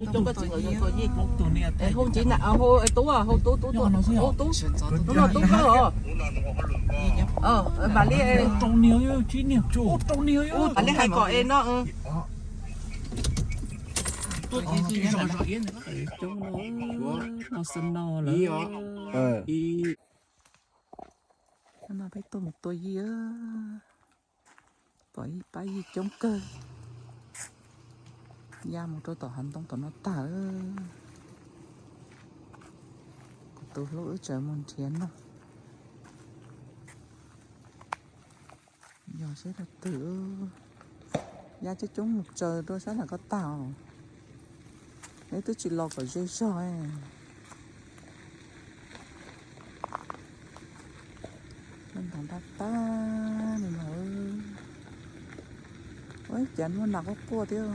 Coob koj txiv nkawd yog kaum yim. Hu txiv na, hu tub, hu tub, tub tub, tub no tub kawg os. Mam li, mam li hais kom es no. Coob no, no snow lawm. No peb tuaj mus tua yij, pom ib pab yij coob kawg. Ya mus rau tom hav ntoo tom no tag. Kuv tus hlub wb tseem mus nrhiav no. Yog seb leej twg ya coob coob mus tsaws rau sab nram ko tag os. Neb twb tsis los kom ze zog. Ntov nrab tag li no. Ua cas muaj nas quaj quaj thiab.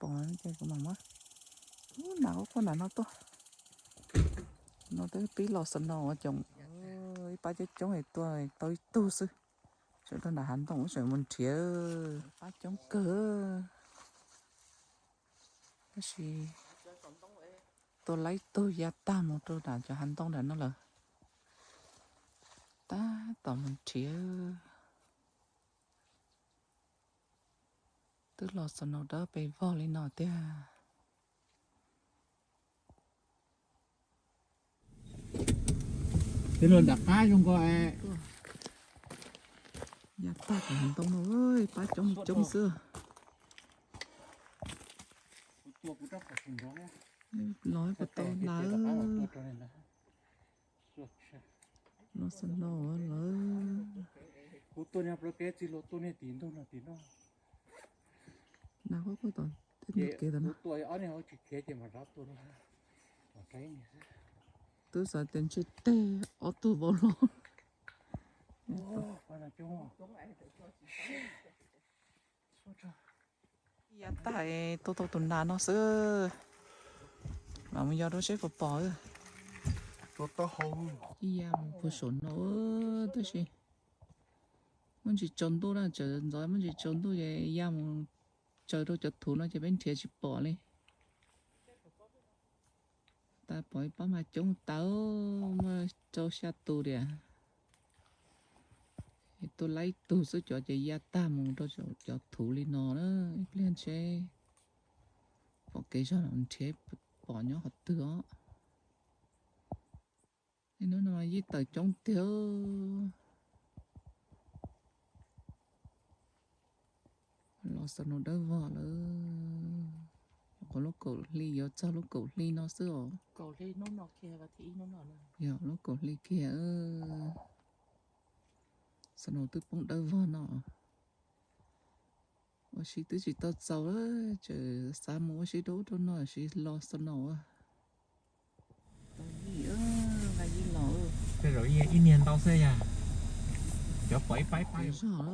Pom ces kuv mam muab nas quaj quaj nram no tuaj. No twb pib los snow ua coom, ib pab coob coob es tua tau ib tug xwb. Sawv rau nram hav ntoo ub tseem mus nrhiav, pab coob kawg. Tab sis tua laib tug ya tag mus rau nram cov hav ntoo nram no lawm. Tab tom mus nrhiav. Twb los snow dawb pes vog li no tiag. Tej no nram qab zoo nkauj. Ya tag tom hav ntoo no pab coob coob xwb. Los puas tau nas. Los snow lawm. Kuv tuaj niag plaub peb txij los tuaj niag tim ntug no tim no. Nas quaj quaj tom tej ntug kev tom no. Kuv tuaj ob niag hauv tsis khiav ces mam rov tuaj. Twb xav tias ntshe teg ob tug vauv hlob. Ya tag tuaj tau tus nas no xwb. Mam mus yos rau seb puas pom. Ib ya mus puag saum no tab sis muaj ntsis tsaus ntuj na, tseem ntxov muaj ntsis tsaus ntuj ces ya mus tsaws rau cov thuv no ces peb nrhiav tsis pom li. Tas pom ib pab mas coob tas, muaj rau xya tus tiag. Tuaj laib tug xwb cov ces ya tag mus rau cov thuv li no na. Ib pliag ntshe pom kev zog nrhiav pom nyob qhov twg os. Hnub no yij tawm coob tiag. Los snow dawb vog lawm. Qhov lub kaum hli yuav txog lub kaum hli no xwb os. Yog lub kaum hli kiag. Snow twb poob dawb vog no. Ua si twb tsis tau txaus, tseem xav mus ua si rau ub rau no sis los snow. Tau yij, nqa yij los. Tej zaum ib niag ntau xwb yog. Cov pom ib pab ib pab zog.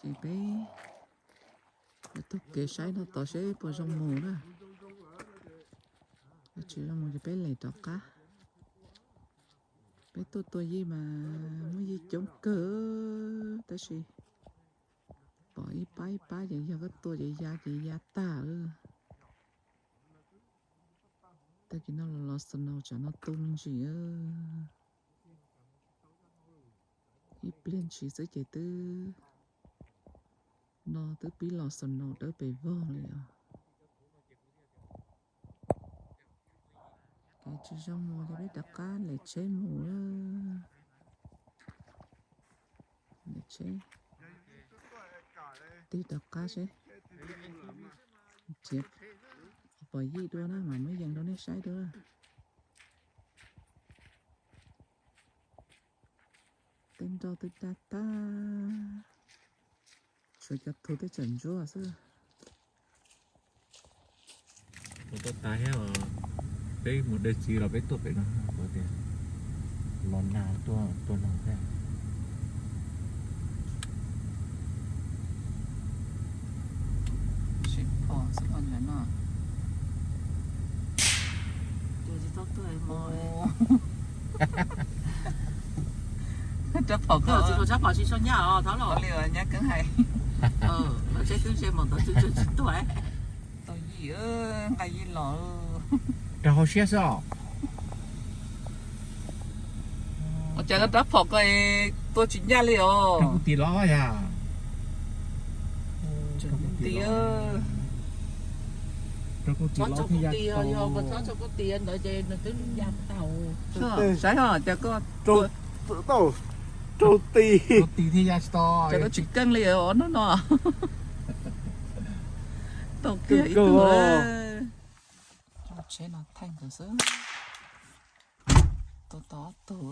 Ces peb yuav taug kev saib no tod seb puas zoo mus na. Tsis zoo mus ces peb lem rov qab. Peb tuaj tua yij mas muaj yij coob kawg tab sis pom ib pab ib pab ces yog koj tua ces ya ces ya tag lawm. Tag kis no los los snow tsam no tu me ntsis. Ib pliag ntshis xwb ces twb no twb pib los snow dawb pes vog li os. Kev tsis zoo mus ces peb rov qab lem tsheb mus. Lem tsheb tig rov qab seb. Nrhiav pom yij dua na mam muab yees rau nej saib dua. Tej nroj twb daj tag, tshuav cov thuv tej tseem ntsuab xwb. Ua tau tas thiab os. Peb mus de txiv los peb tuaj pem no, kuv tias los nag tuaj tuaj no thiab. Seb pom xwb os, ntawm no tuaj Rab phom ko, rab phom tsis tshua nyaj os, thov los li nyab keeb hais. Lawv tsheb twb ze mus ntawd twb tsis tuaj. Tau yim, nqa yim los. Rau hauv siab xwb os. Ua cas rab phom ko tua tsis nyaj li os. Rau kuv tim los yam. Tim, rau kuv tim los thiaj ya tau. Yog tso kuv tim ntawd ces nws twb ya tau. Saib os, cas koj rau tim, rau tim thiaj ya tsis tau, cas koj tsis keej li os hnub no. Tau kiag ib tug. Tsheb no theej ntawd xwb. Tua tau ob tug.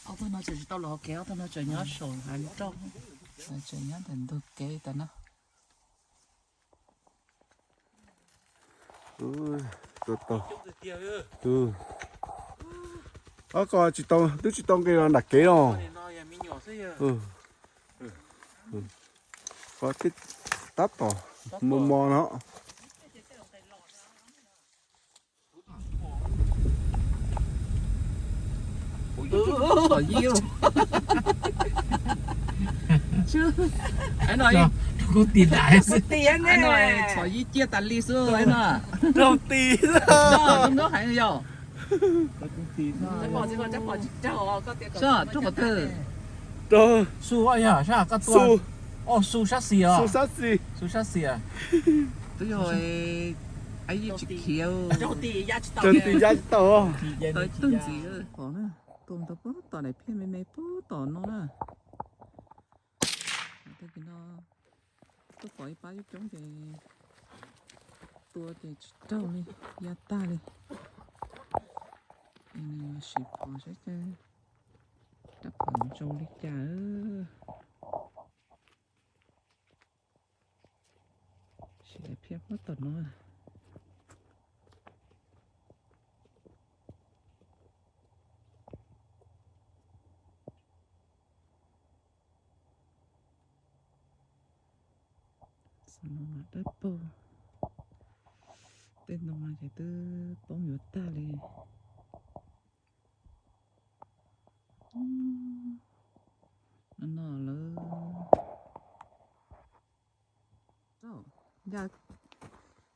Ob tug no tseem tsis tau los hauv kev, ob tug no tseem nyob saum hav roj, tseem nyob ntawm ntug kev tas no. Tua tau. Ob ko tsis tau, twb tsis tau nqis los nram kev los. Tab tom mos mos no. Kuv tim, kuv tim, txhom yib ciaj tas li xwb no. Raug tim, zoo nkauj heev yog. Raug qhov twg? Su, yog sab koj tua. Su, su sab xis os. Su sab xis. Twb yog, yij tsis khiav. Raug tim ya tsis tau. Tus ntxiv, tua ntawd puag tom daim phiaj me me puag tom no na. Tag kis no tuaj pom ib pab coob coob ces tua ces tsis raug li, ya tag li. Es nws sim phom saib rab phom ntsaus li cas. Sim daim phiaj puag tom no. Xov no mas dawb paug, tej ntoo no ces twb poob yuav tag li. No no lawm. Ncaj,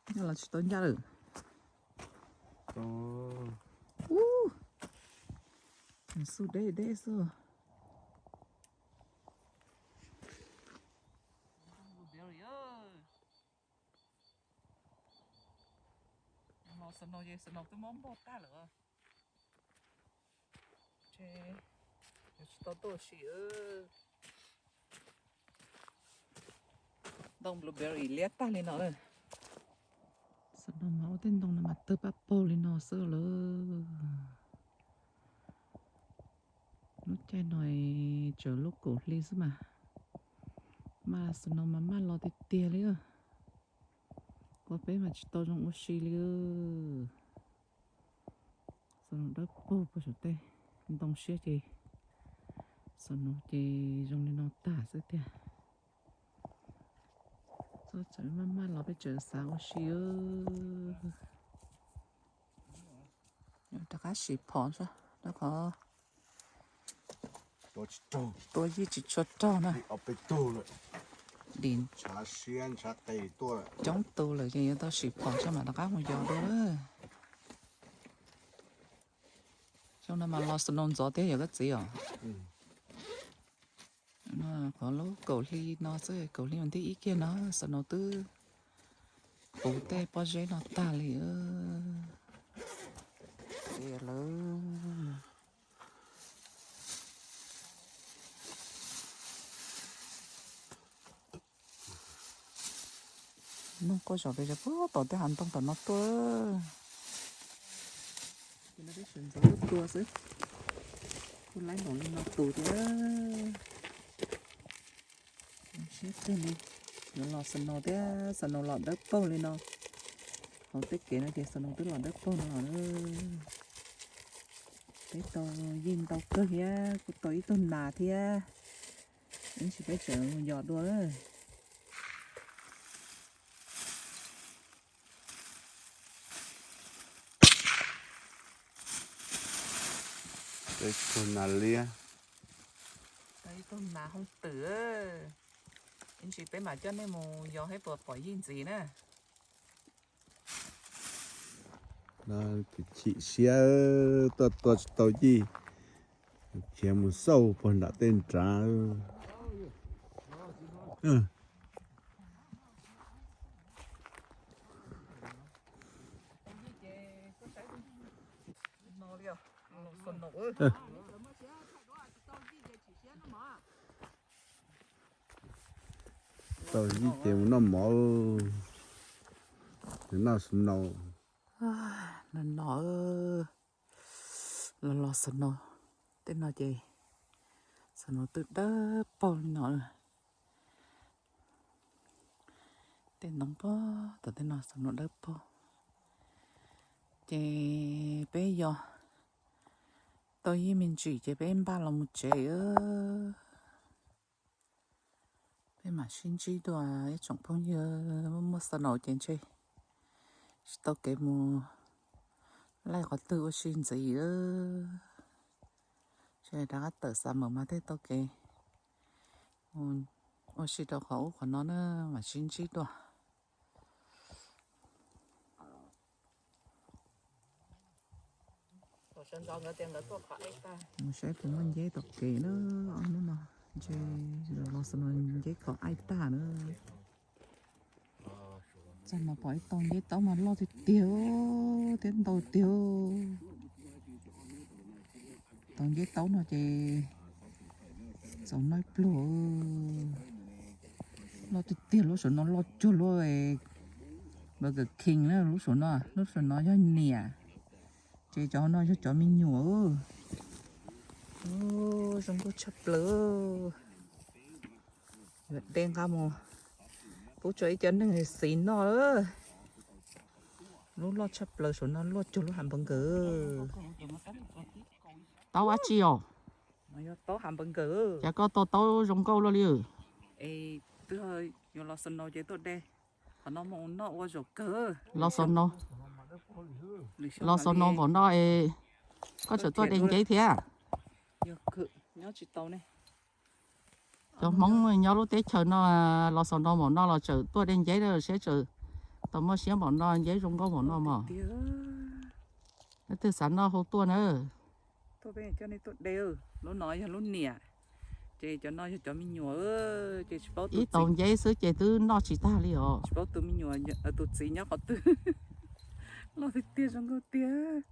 ncaj los tsis tau ncaj lawm. Ub, xu deb deb xwb. Los snow ces snow twb mob npog tag lawm. Ces yuav tsis tau tuaj ua si. Ntoo blueberry liab tag li no lawm. Snow mas ua tej ntoo no mas tawg paj paug li no xwb lawm. Lub caij no tseem lub kaum hli xwb mas, mas snow mas maj los tiag tiag li. Ua peb mas tsis tau zoo ua si li. Snow dawb paug puag saum tej, ntoo siab ces snow ces zoo li no tag xwb tiag. Txhob txawm maj maj los peb tseem xav ua si. Rov qab sim phom rau qhov tua yij tsis tshua raug na. Dim coob tus lawm ces yuav tau sim phom tso mam rov qab mus yos dua lawm. Xyoo no mas los snow ntxov thiab yog koj txiv os. Qhov lub kaum hli no xwb, kaum hli mas nti ib kiag no snow twb puv tej pob zeb no tag li lawm. Noog quaj zom pes zaws puag tom tej hav ntoo tom no tuaj. Ces no peb sawv ntxov tua xwb. Kuj laib npaum li no tus thiab. Siab kawg li. Yuav los snow thiab, snow los dawb paug li no. Hauv tej kev no ces snow twb los dawb paug no los. Peb tau yeej ntau kawg thiab, kuj tau ib tug nas thiab. Ib ntsis peb tseem yos dua. Peb tug nas liab, ib tug nas hooj twm. Ib ntsis peb mam coj nej mus yos saib puas pom yij ntxiv na. Chim siab tuaj tua tsis tau yij, khiav mus xauj puag nram tej nrad. Tau yij ces mus noj mov, noj snow. No, los los snow, tej no ces snow twb dawb paug li no. Tej ntoo pog tom tej no snow dawb paug. Ces peb yos tau yij me ntsis ces peb npaj los mus tsev. Peb mam sib ntsib dua ib tsoom phooj ywg, muaj snow ces ntshe tsis tau kev mus laij qhov twg ua si ntxiv. Ntshe rov qab tawm summer mas thiaj tau kev ua si rau qhov ub qhov no na, mam sib ntsib dua. Mus saib puas muaj nceb tom kev na, ob hnub no ntshe los los snow nceb khov aib tag na. Txog no pom ib tog nceb taub mas loj tiag tiag thiab ntau tiag. Tog nceb taub no ces txaus noj pluag, loj tiag tiag. Lub saum no loj cuag lub Burger King na, lub saum no, lub saum no yog niam, ces cov no yog cov me nyuam. Zoo nkauj tshaj plaws. Yuav de nqa mus pub rau ib co neeg xiv noj. Lub loj tshaj plaws saum no loj cuag lub hamburger. Taub dab tsi os? Yog taub hamburger. Cas koj tau taub zoo nkauj luaj li? Es twb yuav los snow ces tuaj de qhov no mus noj ua zaum kawg. Los snow, los snow npaum no es koj tseem tuaj de nceb thiab? Yog nyob tsis tau ne. Cov Hmoob nyob lub teb chaws no los snow npaum no los tseem tuaj de nceb na, seb tseem tau muaj siab npaum no, nceb zoo nkauj npaum no mog. Leej twg xav noj hu tuaj na. Tuaj peb coj nej tuaj de. Lub no yog lub niam, ces cov no yog cov me nyuam, ces tsis paub ib tau nceb xwb ces twb noj tsis tag li os. Tsis paub tus me nyuam, tus txiv nyob qhov twg. Loj tiag tiag, zoo nkauj tiag.